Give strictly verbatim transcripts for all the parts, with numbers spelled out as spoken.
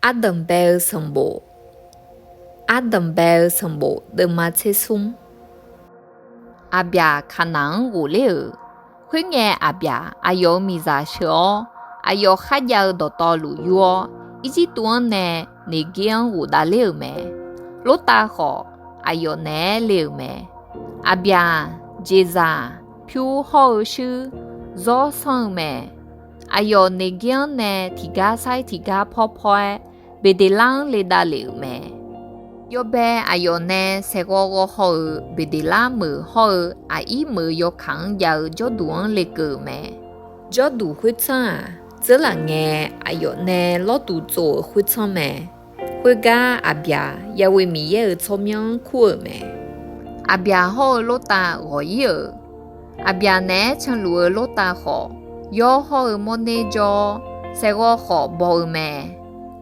Ardanqbae-eu sanqbof. Ardanqbae-eu sanqbof deuvma tser smr. Aqbyaq Kaqnaq-anr ghofler-euq. Khoerngae, aqbyaq aqyawf-euq miqzaq sheuq-awr, aqyawf kharjav-eu dawqtawvluf yur-awr, Irjirtuv-anr nae Neqgir-anr ghofdav ler-euq mae. Lortav khawf, aqyawf naeq-aer le-euq mae. Aqbyaq-aq, jeqzaq, pyur hawr-eu shuir, zawr sanr-eu mae. Aqyawf Neqgir-anr nae tiqgar sair tiqgar pawr pawr-aer, Beqdeqlar-anr le dav lef-euq mae. Yawbae aqyawf nae saeqghawv ghawv haw-euq Beqdeqlar meuq hawr-eu Aqir meuq yawkaq-anr jav-eu jawrduq-anr le keuv-euq mae. Jawrduq khoertsanr-aq, dzeurlaf ngae aqyawf nae lawrduq tsov-euq khoertsanr mae. Khoergar aqbyaq Yahweh Miqyaer-euq tsawrmyanr kur-euq mae. Aqbyaq hawr-eu Lortav ghawq-ir-euq. Aqbyaq naeq-aer canluf-eu Lortav khawf, yawr hawr-eu mawrner jawr-awr, saeqghawv khawf baw-eu mae.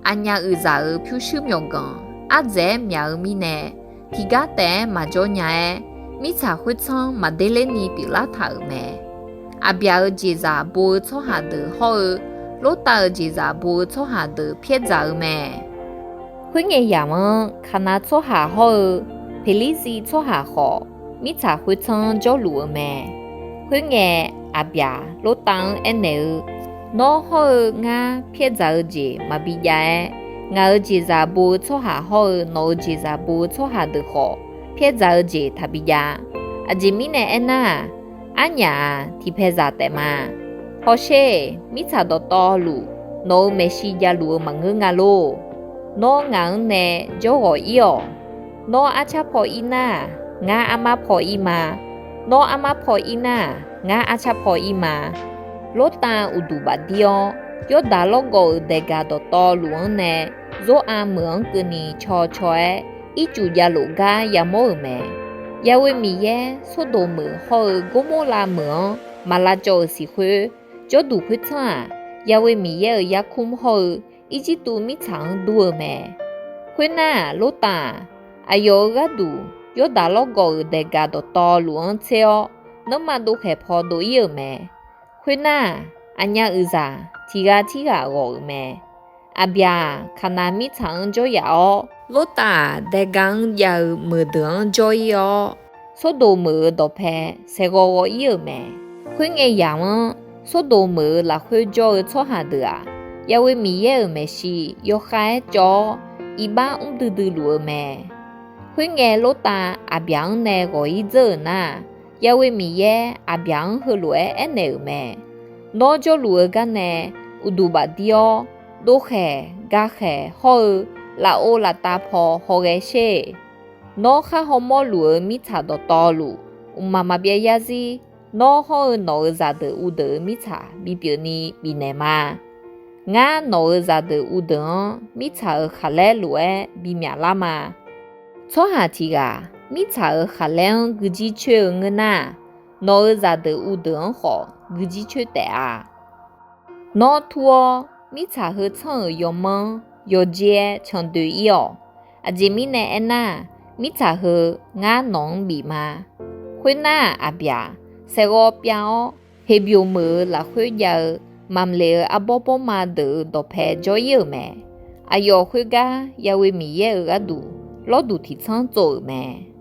Aqnyaf uiqzaq-euq pyurshuir myawqganq ardzaeq-aer myaq-eu mirnae, tiqgar taef-aer maqjawr nya-aer, mirtsaq khoertsanr maqder lerni pyeuflar taq-euq mae. Aqbyaq-euq jeqzaq bo-eu tsawrhaq deuq hawr-eu, Lortav-euq jeqzaq bo-eu tsawrhaq deuq pyaer dzaq-eu mae. Khoerngae yamq-anr, Kaqnaq tsawrhaq hawr-eu Peqlirziv tsawrhaq khawf, mirtsaq khoertsanr jawrluf-eu mae. Khoerngae, aqbyaq Lortav-anr aernaeq-eu, Nawr hawr-eu ngar pyaer dzaq-eu jeq maqbi jav-aer, ngaq-euq jeqzaq bo-eu tsawrhaq hawr-eu nawq-euq jeqzaq bo-eu tsawrhaq deuq khawf, pyaer dzaq-eu jeq taqbi jav. Aqjeq mirnae aernar-aq, arnyaf-aq tiqpaeqzaq taef ma. Hawsher, mirtsaq dawqtawvluf nawq-euq maeqshi javluf-eu maqngeur nga lor. Nawr ngaq-anr nae jawr ghawq-ir-awq. Nawr arcar paw-ir nar-aq, ngar armar paw-ir ma. Nawr armar paw-ir nar-aq, ngar arcar paw-ir ma. Lortav uqduq bafdir-awr, Yawrdaq lawrgawv-euq daeqgaq dawqtawvluf-anr nae Zor-a meuq-anr keuvni caw caw-aer, ircuf javlof gar yamawr-euq mae. Yahweh Miqyaer, Sordoq meuq hawr-eu Gormorlav meuq-anr maq lavcawv-euq siq khoer, jawrduq khoertsanr-aq, Yahweh Miqyaer-euq yarkmr hawr-eu Irjirtuv mirtsaq-anr dur-eu mae. Khoernar-aq, Lortav-aq, aqyawf-euq gharduq Yawrdaq lawrgawv-euq daeqgaq dawqtawvluf-anr tser-awr, nanrma dovkhaeq paw dov-ir-euq mae. Khoernar-aq, aqnyaf uiqzaq tiq ghaq tirghaq ghawq-euq mae. Aqbyaq-aq, Kaqnaq mirtsaq-anr jawryaf-awr, Lortav-aq, daega-anr jav-eu meuqdeuq-anr jawr-ir-awr, Sordoq meuq-euq dawqpae saeqghawv ghawv-ir-euq mae. Khoerngae yamq-anr, Sordoq meuq-euq lafkhoer jawr-eu tsawrhaq deuq-aq, Yahweh Miqyaer-euq maeqshi yawkhav-aer cawv-awr, iqbax mr duidui luf-eu mae. Khoerngae, Lortav aqbyaq-anr nae ghawq-ir dzeur-euq nar-aq, Yahweh Miqyaer aqbyaq-anr heulof-aer aernaeq-euq mae. Nawr jawrluf-eu gar nae uqduq bafdir-awr, dovkhaeq gakhaeq hawr-eu lafov laftav paw hawghae sher. Nawr khar hawmawr luf-eu mirtsaq dawqtawvluf, mqmaq maqbyav yarzir, nawr hawr-eu nawq-euq zaqdeuq uvdeuq-euq mirtsaq bipyeuf ni bifnaeq ma. Ngar nawq-euq zaqdeuq uvdeuq-anr mirtsaq-euq khaqlaer lof-aer bimyaf lar ma. Tsawrhaq tiq ghaq mirtsaq-euq khaqlaer-anr guijir coer-eu ngeur nar-aq, nawq-euq zaqdeuq uvdeuq-anr khawf guijir coer taef-a. Nawr tur-awr, mirtsaq heu tsanr-euq yawmanr-anr yawjer-aer candoe-ir-awq. Aqjeq mirnae aernar, mirtsaq heu ngar nawq-anr bif ma. Khoernar-aq, aqbyaq saeqghawv pyav-awr, Heqbyov meuq-euq lafkhoer jav-eu Mamqleq-euq arbawr bawrma deuq-euq dawqpae jawr-ir-euq mae. Aqyawf khoergar Yahweh Miqyaer-euq gharduq lawrduq tiq tsanr tsov-euq mae.